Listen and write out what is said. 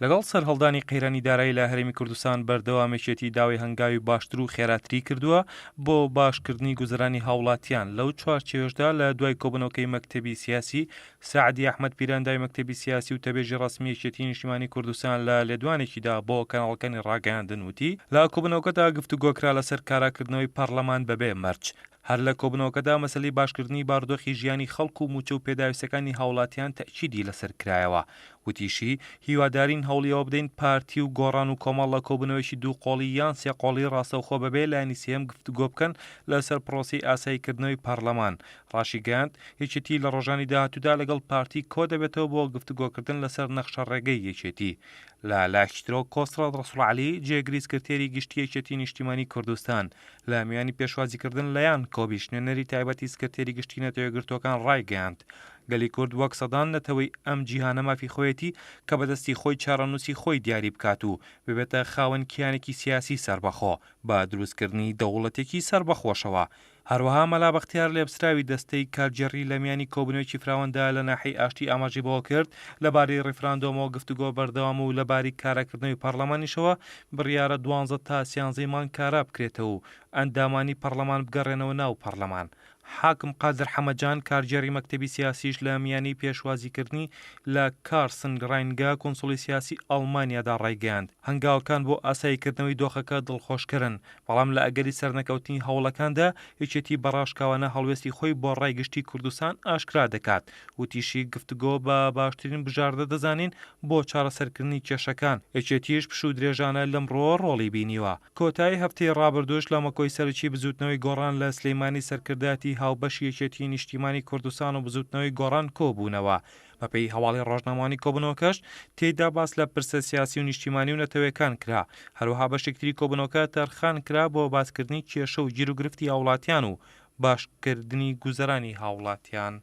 لەگەڵ سەرهەڵدانی قەیرانی دارایی لە هەرێمی کوردستان بەردەوام یەکێتی داوای هەنگاوی باشتر و خێراتری کردووە بۆ باشکردنی گوزەرانی هاوڵاتیان، لەو چوارچێوەشدا لە دوای کۆبوونەوەکەی مەکتەبی سیاسی، سەعدی ئەحمەد پیران داوی مەکتەبی سیاسی و وتەبێژی ڕەسمی یەکێتی نیشتیمانی کوردستان لە لێدوانێکیدا بۆ کەناڵەکانی ڕاگەیاندن وتی، لە کۆبوونەوەکەدا گفتوگۆکرا لەسەر کاراکردنەوەی پەڕلەمان بەبێ مەرج، هەر لە کۆبوونەوەکەدا مەسەلەی باشکردنی بارودۆخی ژیانی خەڵک و مووچە و پێداویستیەکانی هاوڵاتیان تەئکیدی لەسەر کرایەوە. وتیشی، هیوادارین هەوڵی ئەوە بدەین پارتی و گۆڕان و کۆمەڵ لە کۆبوونەوەیەکی دوو قۆڵی یان سێ قۆڵی ڕاستەوخۆ بەبێ لایەنی سێیەم گفتوگۆ بکەن لەسەر پڕۆسەی ئاساییکردنەوەی پەڕلەمان. ڕاشیگەیاند، یەکێتی لە ڕۆژانی داهاتوودا لەگەڵ پارتی کۆدەبێتەوە بۆ گفتوگۆکردن لەسەر نەخشەڕێگەی یەکێتی. لە لایەکی ترەوە کۆسرەت ڕەسوڵ عەلی، جێگری سکرتێری گشتی یەکێتی نیشتیمانی کوردستان، لە میانی پێشوازیکردن لە یان کۆبیش نوێنەری تایبەتی سکرتێری گشتی نەتەوە یەکگرتووەکان ڕایگەیاند، گەلی کورد وەک سەدان نەتەوەی ئەم جیهانە مافی خۆیەتی کە بەدەستی خۆی چارەنووسی خۆی دیاری بکات و ببێتە خاوەن کیانێکی سیاسی سەربەخۆ بە دروستکردنی دەوڵەتێکی سەربەخۆشەوە. هەروەها مەلا بەختیار لێپسراوی دەستەی کارگێڕی لە میانی کۆبوونەوەیەکی فراواندا لە ناحیەی ئاشتی ئاماژەی بەوەکرد، لەبارەی ڕیفراندۆمەوە گفتوگۆ بەردەوامە و لەبارەی کاراکردنەوەی پەڕلەمانیشەوە بڕیارە دوانزە تا سیانزەی مانگ کارا بکرێتەوە و ئەندامانی پەڕلەمان بگەڕێنەوە ناو پەڕلەمان. حاکم قادر حەمەجان کارگێڕی مەکتەبی سیاسیش لە میانی پێشوازیکردنی لە کارسن ڕاینگە کونسوڵی سیاسی ئەڵمانیادا ڕایگەیاند، هەنگاوەکان بۆ ئاساییکردنەوەی دۆخەکە دڵخۆشکەرن، بەڵام لە ئەگەری سەرنەکەوتنی هەوڵەکاندا، یەکێتی بە ڕاشکاوانە هەڵوێستی خۆی بۆ ڕای گشتی کوردستان ئاشکرا دەکات. وتیشی، گفتوگۆ بە باشترین بژاردە دەزانین بۆ چارەسەرکردنی کێشەکان، یەکێتیش پشوودرێژانە لەم ڕووەوە ڕۆڵی بینیوە. کۆتایی هەفتەی ڕابردووش لە مەکۆی سەرەکی بزووتنەوەی گۆڕان لە سلیمانی سەرکردایەتی هاوبەشی یەکێتیی نیشتیمانی کوردستان و بزووتنەوەی گۆڕان کۆبوونەوە. بەپێی هەواڵی ڕۆژنامەوانی کۆبوونەوەکەش تێیدا باس لە پرسە سیاسی و نیشتیمانی و نەتەوەیەکان کرا، هەروەها بەشێکی تری کۆبوونەوەکە تەرخان کرا بۆ باسکردنی کێشە و گیروگرفتی هاوڵاتیان و باشکردنی گوزەرانی هاوڵاتیان.